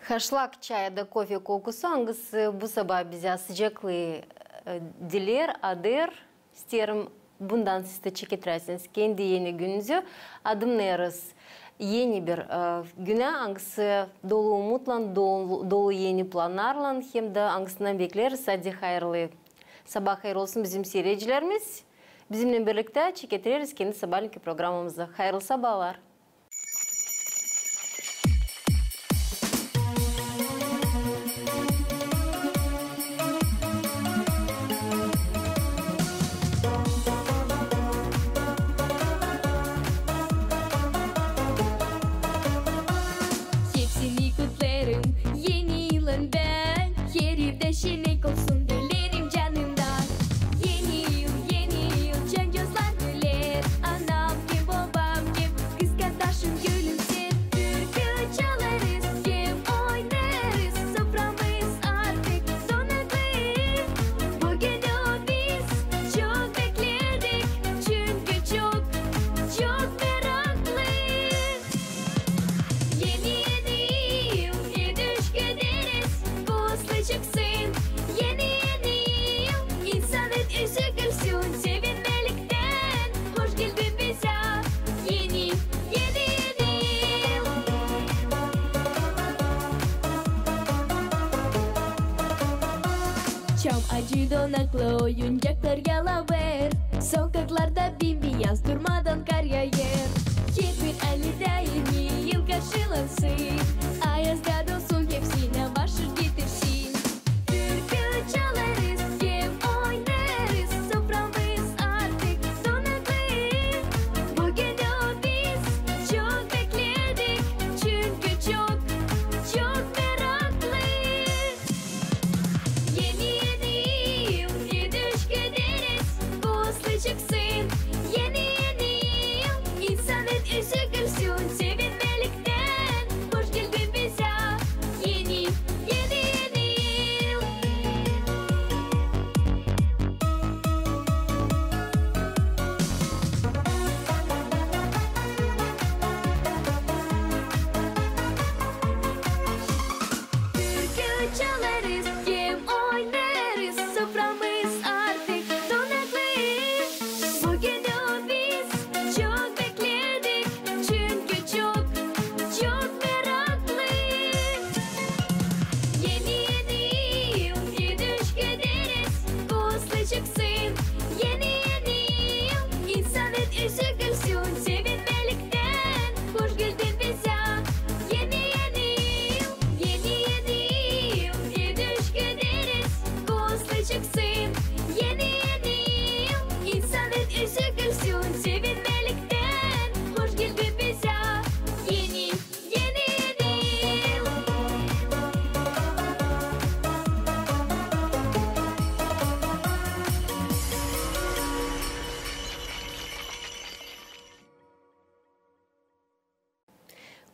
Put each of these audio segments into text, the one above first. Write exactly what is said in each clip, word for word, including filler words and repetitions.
Haşlak çay ya da kofe kokusu, angısı bu sabaa bizä sıcaklıı, e, dileer, adêr. İsteerim, bundan siz dä çeketirasınız kendi eni gününüzü. Adımnêêrız eni bir, e, günä, angısı dolu umutlan, dolu, dolu eni plannarlan, hem dä angısından bekleeriz. Hadi hayırlı sabaa hayır olsun bizim siiredicilerimiz. Bizimnän birliktä çeketireriz kendi sabaalenki programamızı. Hayırlı sabaalar. Hepsini kutlarım eni yılın bän. Her evdä şenlik olsun dilerim canımdan. Eni yıl, eni yıl, çancozlar güler. Anam hem bobam hem kız kardaşım gülümser. Türkü çalarız hem oynarız. Soframız artık donaklı. Bu günü biz çok bekledik. Çünkü çok, çok meraklı. Eni, eni yıl, ne düş gideriz, kutlu çıksın. Eni, eni yıl, insanın üzü gülsün sevinmeliktän. Hoş geldin bizä, eni, eni, eni yıl. Çam aacı donaklı, oyuncaklar yalaver. Sokaklarda bim-biyaz durmadan kar yaaêr. Hep bir aylada eni yıl karşılansın. Ayaz da dolsun, hepsinä başarı getirsin. Türkü çalarız hem oynarız. Soframız artık donaklı. Bu günü biz çok bekledik. Çünkü çok, çok meraklı. Eni, eni yıl, ne düş gideriz, kutlu çıksın. Eni, eni yıl, insanın üzü gülsün sevinmeliktän. Hoş geldin bizä, eni, eni, eni yıl. Türkü çalarız hem oynarız, soframız artık donaklı. Bu günü biz çok bekledik, çünkü çok, çok meraklı. Eni, eni yıl, ne düş gideriz, kutlu çıksın. Eni, eni yıl, insanın üzü gülsün sevinmeliktän. Hoş geldin bizä, eni, eni yıl. Eni, eni yıl, ne düş gideriz, kutlu çıksın. Eni, eni yıl, insanın üzü gülsün sevinmeliktän. Hoş geldin bizä, eni, eni, eni yıl.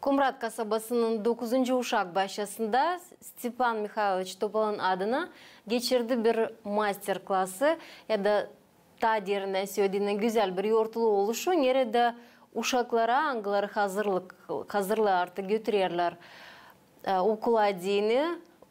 Komrat kasabasının dokuzuncu uşak başçasında Stepan Mihayloviç Topalın adına geçirdi bir master-klası ya da taa derinnän sölediyändä gözäl bir yortulu oluşu, neredä uşaklara, angıları hazırlık, hazırlıı artık götürerlär, e, okula deyni,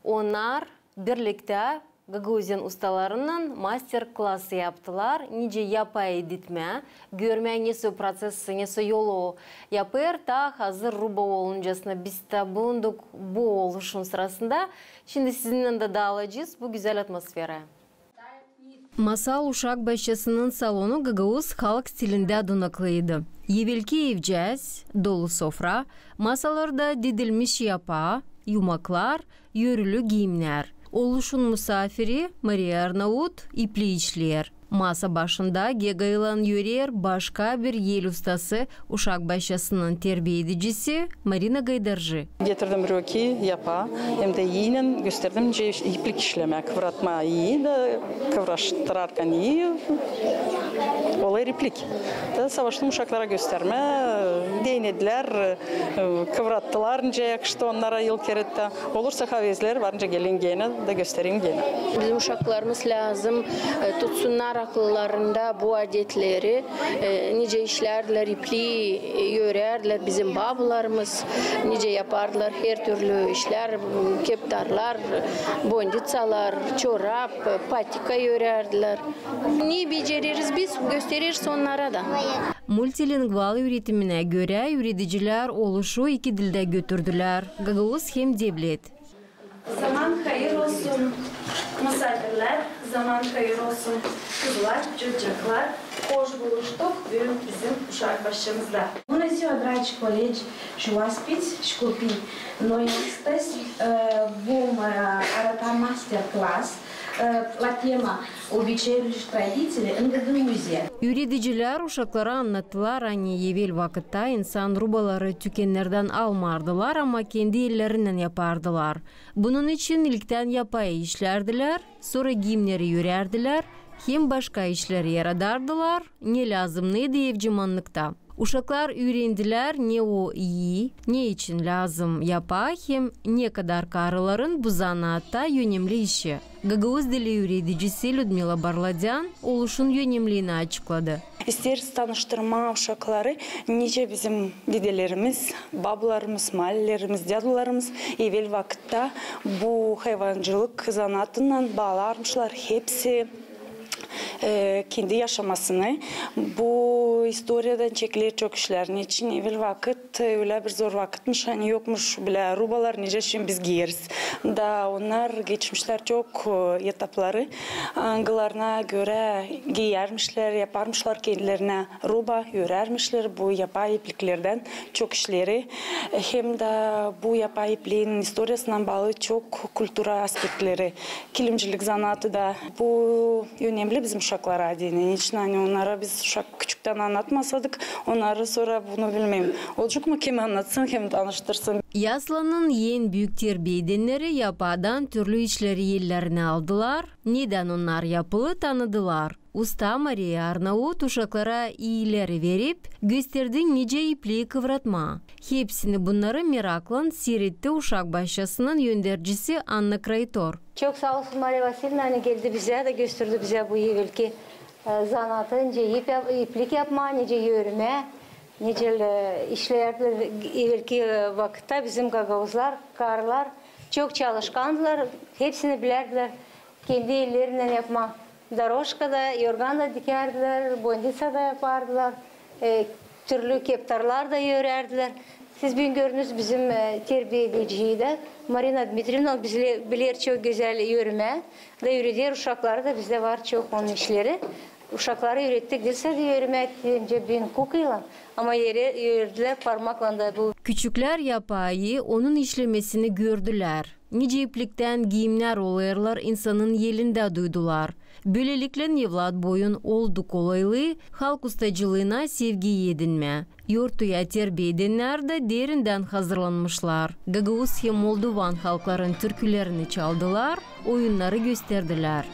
onnar birliktä Gagauziyanın ustalarınnan master-klası yaptılar. Nicä yapay eğitmää, görmää, nesoy proţessi, nesoy yolu yapêr, taa hazır ruba oluncasına. Biz dä bulunduk bu oluşun sırasında. Şindi sizinnän dä daalacez bu gözäl atmosferaya. Masal uşak başçasının salonu gagauz halk stilindä donaklıydı. Evelki evcääz, dolu sofra, masalarda didilmiş yapa, yumaklar, yörülü giimnär. Oluşun musaafiri Mariya Arnaut ipli işleer. Masa başında gegaylan yörer başka bir el ustası, uşak başçasının terbiedicisi Marina Gaydarcı. Getirdim röki, yapa, hem dä iinän gösterdim, nicä iplik işlemää, kıvratmaa ii da kıvraştırarkan ii olêr iplik. Da savaştım uşaklara göstermää, denedilär, e, kıvrattılar, nicä yakıştı onnara ilk kerettä. Olursa havezleri var, nicä gelin genä da göstereyim genä. Bizim uşaklarımız lääzım, e, tutsunnar Akıllarında bu adetleri, e, nicä işlärdilär, iplii, e, örärdilär bizim babularımız, nicä yapardılar her türlü işlär, keptarlar, bonditsalar, çorap, patika örärdilär. Ne becereriz biz, göstereriz onnara da. Multilingual üüretiminä görä üüredicilär oluşu iki dildä götürdülär, gagauz hem devlet. Zaman hayır olsun, musaafirlär, zaman hayır olsun, kızlar, çocuklar. Hoş buluştuk büün bizim uşak başçamızda. Bună ziua, dragi colegi și oaspeți, și copii. Noi astăzi, ă, vom, ă, arăta masterclass, ă, la tema obiceiuri și tradițiile în Găgăuzie. Üüredicilär uşaklara annattılar, ani evel vakıtta insan rubaları tükennerdän almardılar, ama kendi ellerinnän yapardılar. Bunun için ilktän yapayı işlärdilär, sora giimneri örärdilär, hem başka işleri yaradardılar, ne lääzımnıydı evcimannıkta. Uşaklar üürendilär, ne o ii, ne için lääzım yapa, hem ne kadar karıların bu zanaatta önemli işi. Gagauz dili üüredicisi Lüdmila Barladyan oluşun önemliini açıkladı. İsteeriz tanıştırmaa uşakları, nicä bizim dedelerimiz, babularımız, malilerimiz, dädularımız evel vakıtta bu hayvancılık zanaatınnan baalarmışlar hepsi, e, kendi yaşamasını. Bu istoriyadan çekiler çok işlär. Neçin evel vakıt ölä bir zor vakıtmış, ani yokmuş bilä rubalar, nicä şindi biz giyeriz. Da onnar geçmişlär çok, e, etapları, angılarına görä giyärmişlär, yaparmışlar kendilerinä ruba, örärmişlär bu yapay ipliklerdän çok işleri. Hem dä bu yapay ipliin istoriyasınnan baalı çok kultura aspektleri, kilimcilik zanaatı da. Bu önemli bizim uşaklara deyni. Neçin ani onnara biz uşak küçüktän annatmasadık, onnarı sora bunu bilmeerim. Olacek mı kim annatsın hem tanıştırsın? Yaslanın en büük terbiyedenneri yapaadan türlü işleri ellerinä aldılar, nedän onnar yapılı, tanıdılar. Usta Mariya Arnaut uşaklara iileri verip, gösterdi, nicä iplii kıvratmaa. Hepsini bunnarı meraklan siiretti uşak başçasının öndercisi Anna Kraytor. Çok saa olsun Mariya Vasilievna, ani geldi bizä dä gösterdi bizä bu evelki, e, zanaatı, nicä ip yap-, iplik yapmaa, nicä örmää, nicä, e, işlärdi evelki, e, vakıtta bizim gagauzlar, karılar çok çalışkandılar, hepsini bilärdilär kendi ellerinnän yapmaa. Doroşka da, yorgan da dikärdilär, bonditsa da yapardılar, e, türlü keptarlar da örärdilär. Siz büün gördünüz bizim, e, terbiyediciyi dä, Marina Dmitrievna, bizlä, biler çok gözäl örmää da üüreder uşakları da, bizdä var çok onun işleri. Uşakları üürettik diil sade örmää, nicä büün kukaylan, ama öre-, ördülär parmaklan da bu. Küçüklär yapayı, onun işlemesini gördülär. Nicä ipliktän giimnär olêrlar, insanın elindä duydular. Bölelikle evlat boyun oldu kolaylıı halk ustacılıına sevgiyi edinmää. Yortuya terbiyedennär dä derindän hazırlanmışlar. Gagauz hem moldovan halkların türkülerini çaldılar, oyunnarı gösterdilär.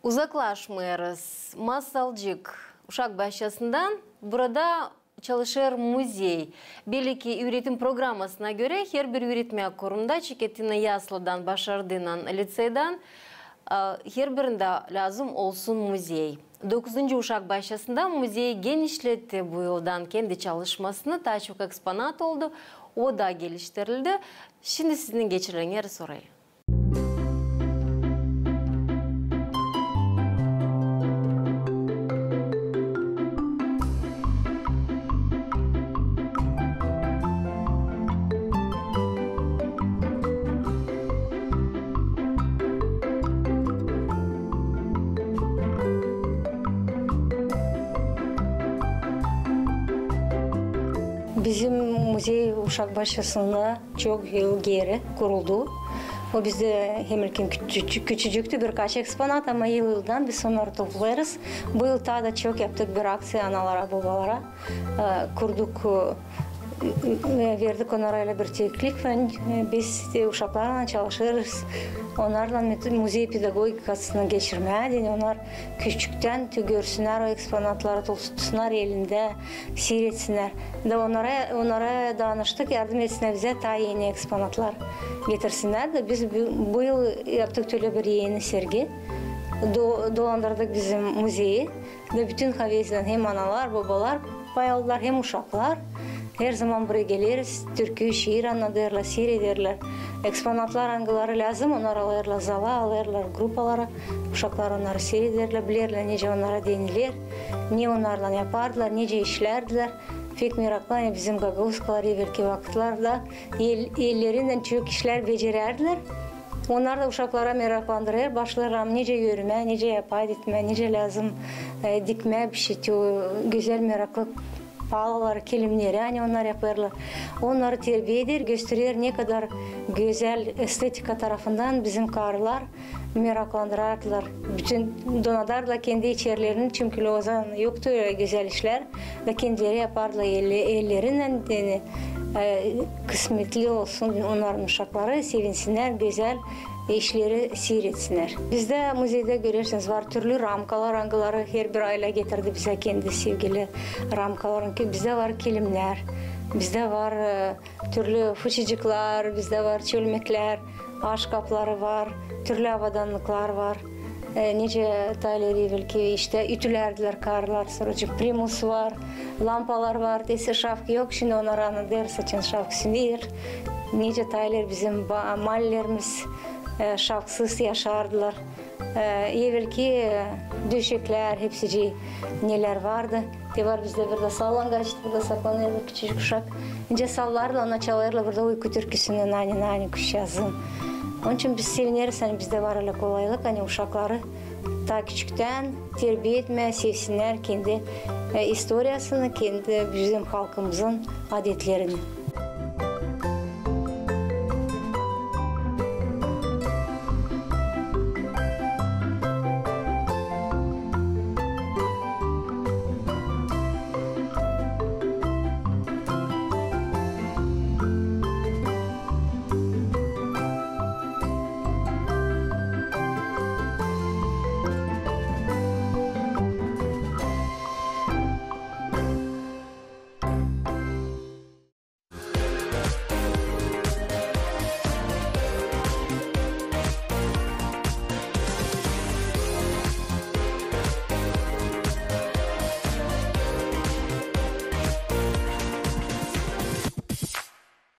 Uzaklaşmêêrız. Masalcık uşak başçasından. Burada çalışêr muzey. Belli ki, üüretim programasına görä, herbir üüretmää kurumda, çekettiynän yaslıdan, başardıynan, liţeydän, e, herbirindä lääzım olsun muzey. Dokuzuncu uşak başçasında muzey genişletti bu yıldan kendi çalışmasını, taa çok eksponat oldu, o da geliştirildi. Şindi sizinnän geçirelim orayı. Bizim muzey uşak başçasında çok yıl geeri kuruldu. O bizdä hem ilkin küçücük-, küçücüktü, birkaç eksponat, ama yıl-yıldan biz onnarı toplêêrız. Bu yıl taa da çok yaptık bir akţiya analara, bobalara. E, kurduk, e, E, verdik onnara ölä bir teklif, ani, e, biz, e, uşaklarlan çalışêrız, onnarlan met-, muzey pedagogikasını geçirmää deyni, onnar küçüktän tü-, görsünnär o eksponatları, tut-, tutsunnar elindä, siiretsinnär. Da onnara, onnara danıştık, yardım etsinnär bizä taa eni eksponatlar getirsinnär. Da biz bu, bu yıl yaptık tölä bir eni sergi. Do-, dolandırdık bizim muzeyi. Da bütün Havezdän hem analar, bobalar pay aldılar, hem uşaklar. Herzaman buraya geleriz, türkü, şiir annadêrlar, siirederlär. Eksponatlar, angıları lääzım, onnarı alêrlar zala, alêrlar grupalara. Uşaklar onnarı siirederlär, bilerlär, nicä onnara deyniler, ne onnarlan yapardılar, nicä işlärdilär. Pek meraklı, ani bizim gagauzkalar evelki vakıtlarda el-, ellerinnän çok işlär becerärdilär. Onnar da uşakları meraklandırêr, başlêêrlar nicä örmää, nicä yapayt etmää, nicä lääzım, e, dikmää bişey, o gözäl, meraklı palaları, kilimneri, ani onnar yapêrlar. Onnarı terbiä eder, gösterer, ne kadar gözäl estetika tarafından bizim karılar meraklandırardılar. Bütün donadardılar kendi içerilerini, çünkü o zaman yoktu ölä gözäl işlär. Da kendileri yapardılar elle-, ellerinnän, deyni, e, kısmetli olsun onnarın uşakları, sevinsinnär, gözäl işleri siiresinnär. Bizdä muzeydä, görersiniz, var türlü ramkalar, angıları herbir aylä getirdi bizä kendi sevgili ramkalarını. Bizdä var kilimnär, bizdä var, e, türlü fıçıcıklar, bizdä var çölmeklär, aşkapları var, türlü avadannıklar var. E, nicä taa ileri evelki iştä ütülärdilär karılar, sora primus var, lampalar var, te şafkı yok, şindi onnarı annadêr, saçan şafkı süner. Nicä taa ileri bizim ba-, malilerimiz, e, şafksız yaşardılar. E, evelki, e, döşeklär, hepsicii, nelär vardı. Te var bizdä burada sallangaç, burada saklanêr bir küçücük uşak. Nicä sallarlar, ona çalêrlar burada uyku türküsünü, nani, nani, kuşazım. Onun için biz sevineriz, ani bizdä var ölä kolaylık, ani uşakları taa küçüktän terbiä etmää, sevsinnär kendi, e, istoriyasını, kendi bizim halkımızın adetlerini.